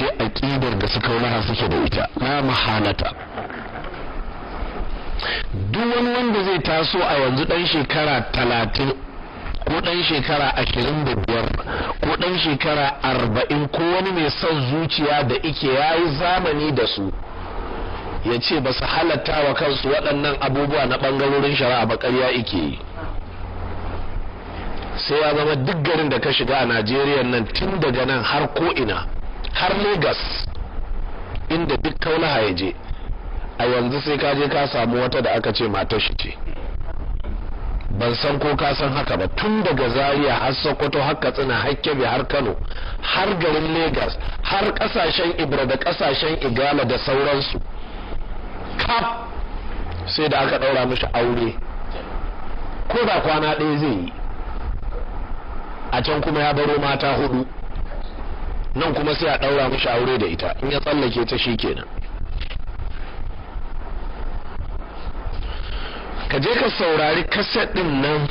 ce aƙidar da suka wulaha suke da ita, la mahalata. Duk wani wanda zai taso a yanzu ɗan shekara 30 ko ɗan shekara 25 ko ɗan shekara 40 ko wani mai son zuciya da ike yayi zamani da su, ya ce ba su halatta wa kansu waɗannan abubuwa na ɓangarorin shari'a ba, ƙarya ike yi. Sai ya zama duk garin da ka shiga a Najeriya nan, tun daga nan har ko'ina har Lagos, inda duk Kaulaha ya je a yanzu, sai ka je ka samu wata da aka ce matar shi ce. Ban san ko ka san haka ba. Tun daga Zaria har Sokoto, har Katsina, har Kebbi, har Kano, har garin Lagos, har kasashen Ibra da kasashen Igala da sauransu, kaf sai da aka daura mishi aure, ko da kwana ɗaya zai yi a can. Kuma ya baro mata 4 nan, kuma sai a daura mishi aure da ita. In ya tsallake ta, shikenan. Ka je ka saurari kaset ɗin nan,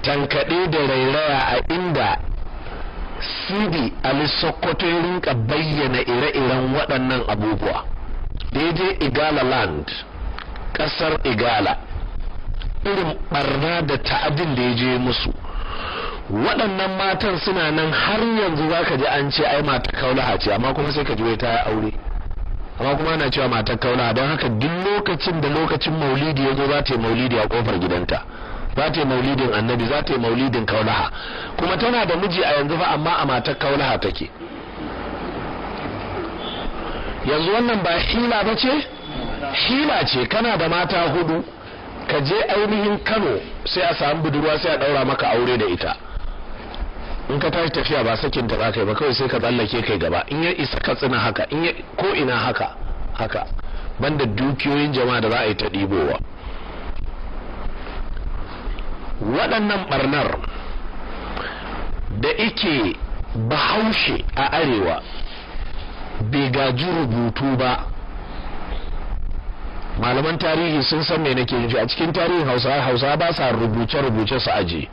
Tankaɗe da Rairaya, a inda Sidi Ali Sokoto ya rinka bayyana ire-iren waɗannan abubuwa. Da ya je Igala land, ƙasar Igala, irin ɓarna da ta'adin da ya je musu. Waɗannan matan suna nan har yanzu, za ka ji an ce ai mata Kaulaha ce, amma kuma sai ka ji wai ta aure, amma kuma ana cewa matar Kaulaha. Don haka duk lokacin da lokacin maulidi ya zo, za ta yi maulidi a kofar gidanta, za ta yi maulidin Annabi, za ta yi maulidin Kaulaha. Kuma tana da miji a yanzu fa, amma a matar Kaulaha take. Yanzu wannan ba hila ba ce? Hila ce. Kana da mata 4, ka je ainihin Kano, sai a samu budurwa, sai a daura maka aure da ita. In ka tashi tafiya, ba sakin ta kai ba, kawai sai ka tsallake kai gaba. In ya isa Katsina haka, in ya ko ina haka haka, banda dukiyoyin jama'a da za a yi ta ɗibowa. Waɗannan barnar da ike Bahaushe a arewa bai gaji rubutu ba. Malaman tarihi sun san me nake nufi. A cikin tarihin Hausa, Hausa ba sa rubuce-rubuce su aje.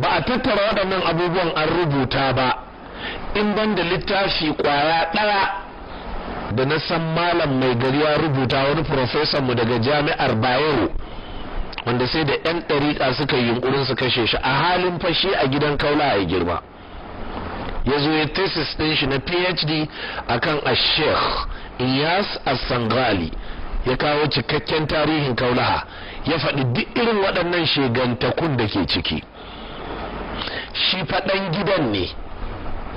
Ba a tattara waɗannan abubuwan an rubuta ba, in ban da littafi ƙwaya ɗaya da na san malam mai gari ya rubuta, wani profesan mu daga Jami'ar Bayero, wanda sai da 'yan ɗariƙa suka yi yunƙurin su kashe shi, a halin fashi a gidan Kaula ya girma, ya zo ya thesis ɗin shi na PhD akan a Sheikh Iyas As-Sangali. Ya kawo cikakken tarihin Kaulaha, ya faɗi duk irin waɗannan shegantakun da ke ciki. Shi faɗan gidan ne,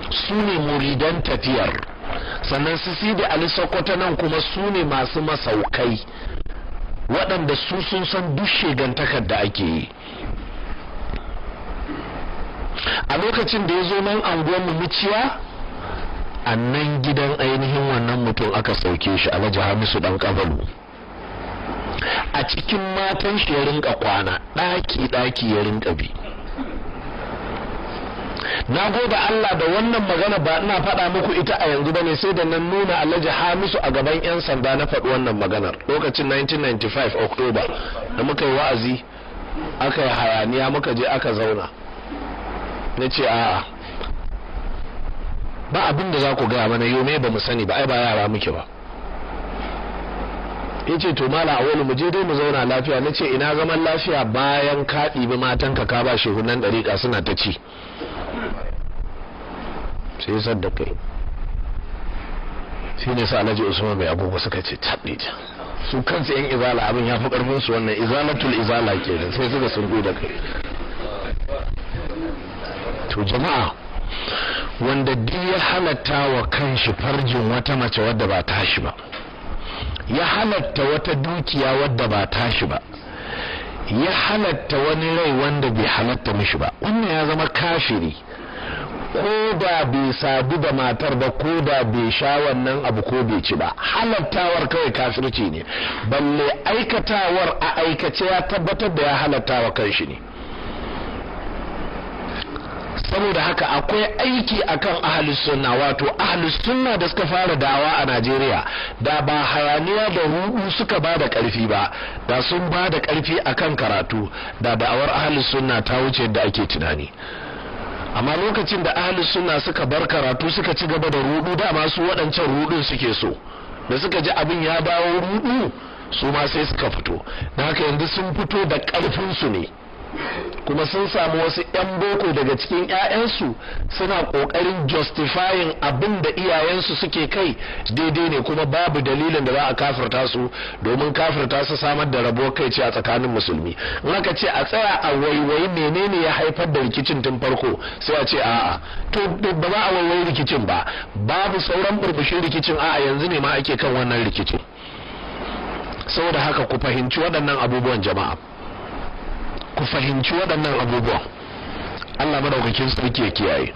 su ne muridan tafiyar. Sannan su Sidi Ali Sokoto nan kuma su ne masu masaukai, waɗanda su sun san duk shegantakar da ake yi. A lokacin da ya zo nan anguwanmu Muciya, a nan gidan ainihin wannan mutum aka sauke shi, Alhaji Hamisu Dan Kabalu. A cikin matan shi ya rinka kwana, ɗaki ɗaki ya rinka bi. Na gode Allah da wannan magana ba ina faɗa muku ita a yanzu bane, sai da nan nuna Alhaji Hamisu a gaban 'yan sanda na faɗi wannan maganar, lokacin 1995 October da muka yi wa'azi, aka yi hayaniya, muka je aka zauna. Na ce, "A'a, ba abin da za ku gaya mana yau, me ba mu sani ba? Ai ba yara muke ba." Ya ce, "To Mala Awalu, mu je dai mu zauna lafiya." Na ce, "Ina zaman lafiya bayan ka ɗibi matanka ka ba shehunan ɗariƙa suna ta ci?" Sai ya da kai shi ne sa Alhaji Usman Mai Agogo suka ce, "Taɓe ta." Su kansu yan izala abin ya fi ƙarfin su, wannan izalatul izala ke, sai suka sun da kai. To jama'a, wanda duk ya halatta wa kanshi farjin wata mace wadda ba tashi ba, ya halatta wata dukiya wadda ba tashi ba, ya halatta wani rai wanda bai halatta mishi ba, wannan ya zama kafiri, ko da bai sadu da matar ba, ko da bai sha wannan abu, ko bai ci ba. Halattawar kawai kafirci ne, balle aikatawar. A aikace ya tabbatar da ya halatta wa kanshi ne. Saboda haka akwai aiki akan Ahlus Sunna, wato Ahlus Sunna da suka fara da'awa a Najeriya. Da ba hayaniya da rudu suka ba da karfi ba, da sun ba da karfi akan karatu, da da'awar Ahlus Sunna ta wuce yadda ake tunani. Amma lokacin da ahli sunna suka bar karatu suka ci gaba da rudu, dama su waɗancan rudun suke so, da suka ji abin ya dawo rudu, su ma sai suka fito. Da haka yanzu sun fito da ƙarfin su ne, kuma sun samu wasu 'yan boko daga cikin 'ya'yansu suna ƙoƙarin justifying abin da iyayensu suke kai daidai ne, kuma babu dalilin da za a kafirta su, domin kafirta su samar da rabuwar kai ce a tsakanin musulmi. In aka ce a tsaya a waiwayi menene ya haifar da rikicin tun farko, sai a ce a'a, to ba za a waiwayi rikicin ba, babu sauran burbushin rikicin, a'a yanzu ne ma ake kan wannan rikicin. Saboda haka ku fahimci waɗannan abubuwan jama'a, ku fahimci waɗannan abubuwan. Allah madaukakin sarki ya kiyaye.